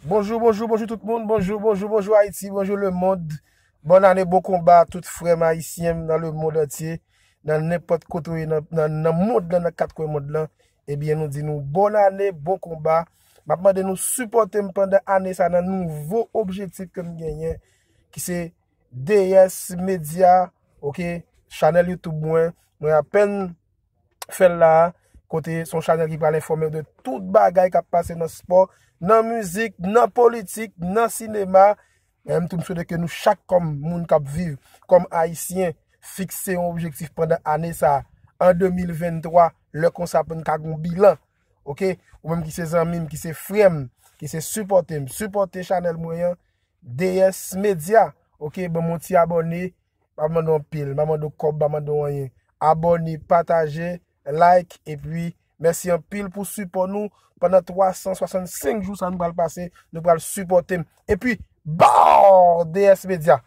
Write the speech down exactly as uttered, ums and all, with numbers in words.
Bonjou, bonjou, bonjou tout moun. Bonjou, bonjou, bonjou Ayiti, bonjou lemonn. Bòn ane, bon konba tout frè m ayisyen m nan lemonn antye, nan nenpòt kote w ye nan, nan, nan mond lan, nan kat kwen mond lan. Ebyen, nou di nou bòn ane, bon konba. M ap mande nou sipòte m pandan ane sa nan nouvo objektif ke m genyen, ki se D S Media, oke, chanèl YouTube mwen. Mwen apèn fè l la, kote se yon chanèl ki pral enfòme w de tout bagay k ap pase nan spò, nan mizik, nan politik, nan sinema. Men m tou m swete ke nou chak kòm moun k ap viv, kòm ayisyen, fikse yon objektif pandan ane sa, an de mil venntwa, lè konsa pou n ka gen yon bilan. Oke? Ou menm ki se zanmi m, ki se frè m, ki se sipòte m, sipòte chanèl mwen an, D S Media. Oke? Ban m yon ti abòne, pa mande w anpil, pa mande w kòb, pa mande w anyen. Abòne, pataje, like, epi mèsi anpil pou sipò nou pandan twa san swasannsenk jou sa nou pral pase, nou pral sipòte m. Epi, baw! D S Media.